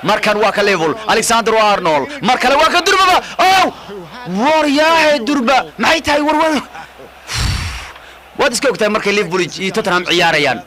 Markan waa ka Liverpool, Alexander Arnold. Mar kale waa ka durbaba. Oh, war yaahe, durba maxay tahay? War war, waad iska ogtahay markay Liverpool iyo Tottenham ciyaarayaan.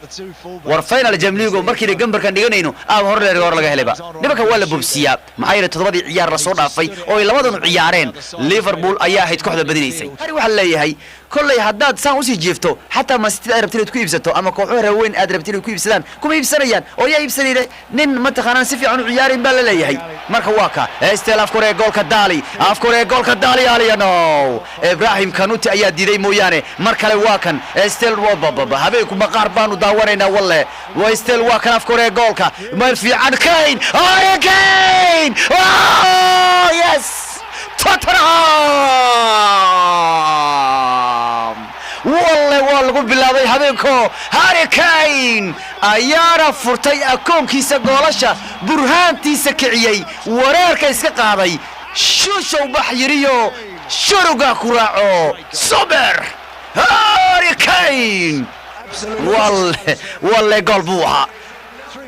War, final Champions League markiina gambarkan dhiganayno aaba hor leer hor laga helayba. Nimanka waa la bobsiyaa, maxaa yeelay toddobadii ciyaar la soo dhaafay oo ay labadanu ciyaareen, Liverpool ayaa ahayd kooxda badinaysay. Hari waxaa leeyahay, kolley haddaad saan usii jiifto, xataa Man City aad rabtid inaad ku iibsato ama kooxo raweyn aad rabtid inaad ku iibsadaan, kuma iibsanayaan. Oo yaa iibsanayna? Nin mataqaanaan si fiican u ciyaarin baa la leeyahay. Marka waa ka Estel, afkore goolka Daali, afkore goolka Daali Aliano Ibrahim Kanuti ayaa diiday mooyaane. Mar kale waa kan Estel. Bababa, habeenku maqaar baanu daawanaynaa walle. Estel waa kan, afkore goolka, meel fiican, Kane, Harry Kane! Oh yes, Tottenham walle waa lagu bilaabay habeenko. Harry Kane ayaana furtay akoonkiisa goolasha, burhaantiisa kiciyey, wareerka iska qaaday, shushow bax yiriyo shuruga ku raaco. Sober Harry Kane, walle walle gool buu ahaa.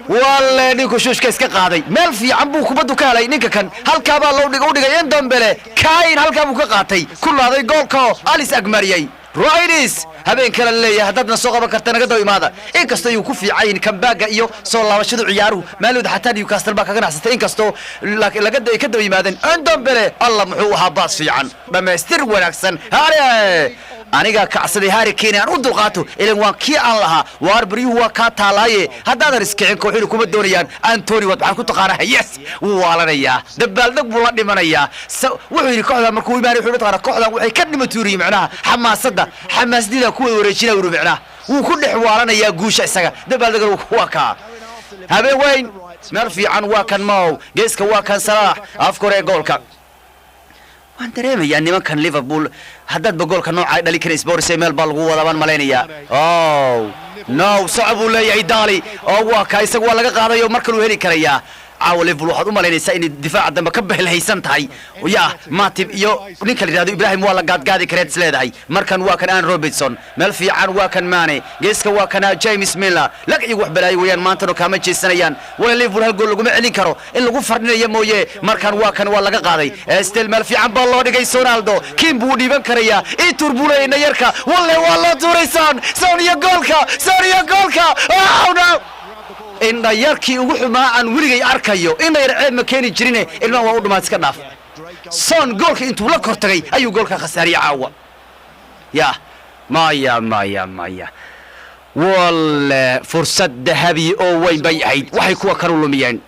Walle ninku shuushka iska qaaday, meel fiican buu kubaddu ka helay ninka kan. Halkaabaa loo dhig u dhigay Endombele. Kane halkaa buu ka qaatay, ku laaday goolko, Alis agmariyey. Roidis habeen kale leeyahay, haddaadna soo qaban karta naga daba imaada. Inkastoo yuu ku fiicayn comeback-ga iyo soo laabashadu ciyaaruhu, maalooda xataa Newcastle baa kaga nacsatay, inkastoo laga ka daba yimaadeen. Endombele, alla muxuu ahaa baas fiican, dhammaystir wanaagsan. Hare anigaa kacsaday Harry Kane, aan u dulqaato ilan waan kii aan lahaa. Waar, baryuhu waa kaa taalaaye, haddaadan iskicin kooxinu kuma doonayaan. Antony waad maxaan ku taqaanaa? Yes, wuu waalanayaa, dabaaldeg buu la dhimanayaa. Wuxuu yidhi kooxdan markuu imaanay, wuxuu taqaanaa kooxdan waxay ka dhimatuuriyi macnaha xamaasadda, xamaasadida ku wada wareejinaya wuri. Macnaha wuu ku dhex waalanayaa guusha isaga, dabaaldegana waa kaa. Habeen weyn, meel fiican waa kan Mow, geeska waa kan Salaax, afka hore ee goolka. Waan dareemayaa nimankan Liverpool haddaadba goolka noocaa dhali karin, Spurs meel baa lagu wadaa baan malaynayaa. Oh no, soco buu leeyahay Daali oo waa ka isaga waa laga qaadayo, mar kaluu heli karayaa. Caawa Liverpool waxaad u malaynaysaa inay difaaca dambe ka behelhaysan tahay. Ya Matib iyo ninka la yidhahdo Ibrahim waa la gaadgaadi kareed is leedahay. Markan waa kan An Robertson, meel fiican waa kan Mane, geeska waa kana James Milner. Lag iyagu wax balaayo weeyaan, maantano kaama jeesanayaan. Wala Liverpool hal gool laguma celin karo, in lagu fardhinayo mooye. Markan waa kan, waa laga qaaday Estel, meel fiican baa loo dhigay Sonaldo. Kim buu dhiiban karayaa, itur buu leeyahay nayarka. Walle waa loo tuuray Son, Son iyo goolka, Son iyo goolka! Oh no, indhayarkii ugu xumaa aan weligay arkayo. Indhayar ceeb ma keeni jirine, ilmaha waa u dhumaad, iska dhaaf. Son goolka intuu la kor tagay ayuu goolka khasaariyey caawa. Ya maya maya maya, walle fursad dahabi oo weyn bay ahayd waxay kuwa kanu lumiyeen.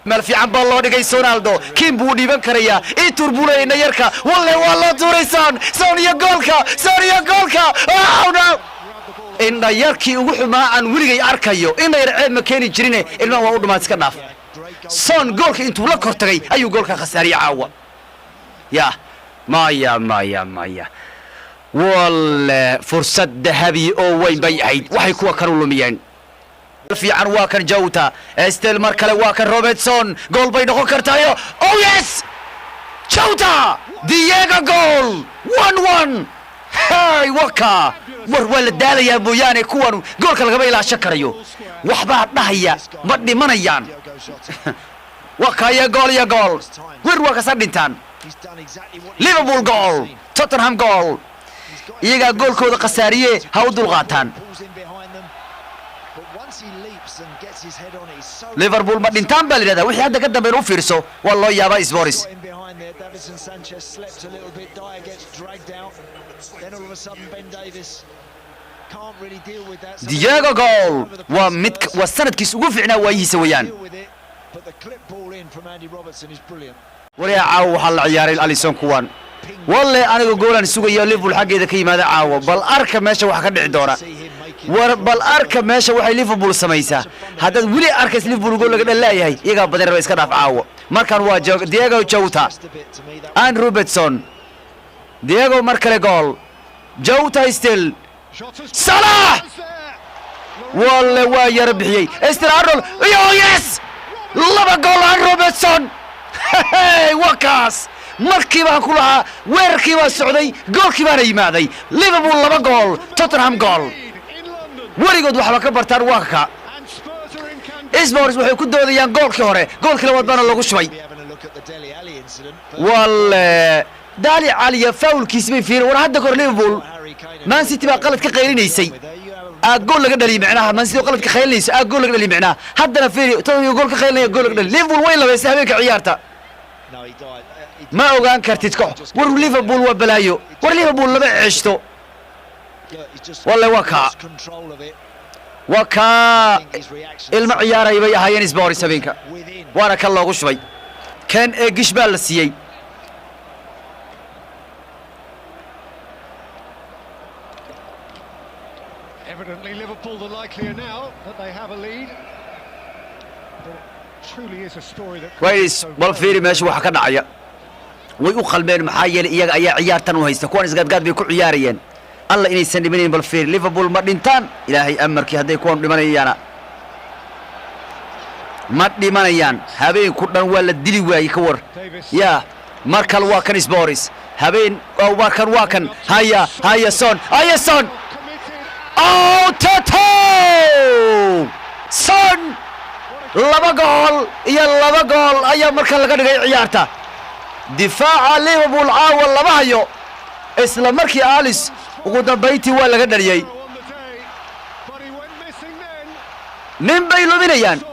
Meel fiican baa loo dhigay Sonaldo. Kim buu dhiiban karayaa, itur buu leeyahay nayarka. Walle waa loo tuuray Son, Son iyo goolka, Son iyo goolka! Oh no, indhayarkii ugu xumaa aan weligay arkayo. Indhayar ceeb ma keeni jirine, ilmaha waa u dhumaad, iska dhaaf. Son goolka intuu la kor tagay ayuu goolka khasaariyey caawa. Ya maya maya maya, walle fursad dahabi oo weyn bay ahayd waxay kuwa kanu lumiyeen. Fiican waa kan Jawta Estel, mar kale waa kan Robertson, gool bay noqon kartaayo. Oh yes, Jawta, Diego, goal, 1-1. Hey, waka war waa la daalayaa mooyaane, kuwanu goolka lagama ilaashan karayo. Waxbaa dhahaya, ma dhimanayaan. Wakaya gool iyo gool, wir waa kasa dhintaan. Liverpool gool, Tottenham gool, iyagaa goolkooda khasaariye, ha u dulqaataan. Once he leaps and gets his head on it, he's so Liverpool ma dhintaan baa la yidhahdaa. Wixii hadda ka dambeyn u fiirso, waa loo yaabaa Spurs. Got in behind there. Davinson Sanchez slept a little bit. Dyer gets dragged out. Then all of a sudden Ben Davis can't really deal with that. So Diego goal, waa mid waa sanadkiis ugu fiicnaa waayihiisa weeyaan. deal with it. But the clip ball in from Andy Robertson is brilliant. Wariyaa, caawa waxaa la ciyaaray Alison kuwan. Walle aniga goolaan sugaya Liverpool xaggeeda ka yimaada caawa. Bal arka meesha wax ka dhici doona. See him making War bal arka meesha waxay Liverpool samaysaa. Haddaad weli arkays Liverpool gool laga dhalaayahay, iyagaa badan raba, iska dhaaf caawa. Markan waa Diego Jota. Just a bit to me. That An Robertson, Diego, mar kale gool, Jota still, Salah! Walle waa yara bixiyey Ester Arnold iyo yes, laba gool, An Robertson! Hey, waa kaas. Markii baan ku lahaa weerarkii baa socday, goolkii baana yimaaday. Liverpool laba gool, Tottenham gool. Weligood waxba ka bartaan waa ka. Spurs waxay ku doodayaan goolkii hore, goolkii labaad baana loogu shubay. Be having a look at the Dele Alli incident, but Walle Dele Alli foulkiisi bay fiirin. War hadda kor Liverpool Harry Kane Man City baa qalad ka qaylinaysay, aa gool laga dhaliyay. Micnaha Man City oo qalad ka qaylinayso aa gool laga dhaliyay. Micnaha haddana fiiri, Tottenham gool ka qaylinaya, gool laga dhaliyay. Liverpool way labaysay habeenka ciyaarta. No, he died. He Ma ogaan kartid koox. War Liverpool waa balaayo. War Liverpool lama ceshto. Look, he's just Walle waa kaa. lost control of it. Waa kaa. I think his reaction Ilmo ciyaaray bay ahaayeen Spurs habeenka. within. Waana kan loogu shubay kan ee gish baa la siiyey. Evidently, Liverpool the likelier now that they have a lead. But it truly is a story that could be Wais so bal very fiiri meesha waxa ka dhacaya. Way u qalmeen, maxaa yeelay iyaga ayaa ciyaartan u haysta. Kuwan isgaadgaad bay ku ciyaarayeen. Alla inaysan dhimanayn bal fiiri. Liverpool ma dhintaan, Ilaahay amarkii. Hadday kuwan dhimanayaana, ma dhimanayaan. Habeenku dhan waa la dili waayey, ka war. Davis. Yaa mar kale waa kan Spurs habeen oh, waa kan, waa kan. Haya, haya, Son, haya Son. Committed. Oh, Toto Son, 2 gool iyo 2 gool ayaa marka laga dhigay ciyaarta. Difaaca Liverpool caawa lama hayo. Isla markii Alis ugu dambayntii waa laga dhaliyey. On the day, but he went missing then. Nin bay luminayaan. Son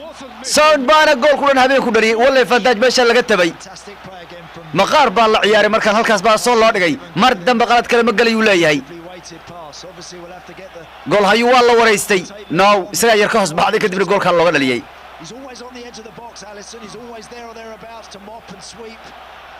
wasn't missing. Son baana gool ku dhan habeen ku dhaliyey. Walle Van Dijk meesha laga tabay. Fantastic play again from Maqaar baa la ciyaaray markaan, halkaas baa Son loo dhigay. Mar dambe qalad kale ma gelayuu leeyahay. Weighted pass. Obviously, we'll have to get the. Gool hayu waa la waraystay. No, isagaa yar ka hoos baxday, kadibna goolkaa looga dhaliyey. He's always on the edge of the box, Alisson. He's always there or thereabouts to mop and sweep.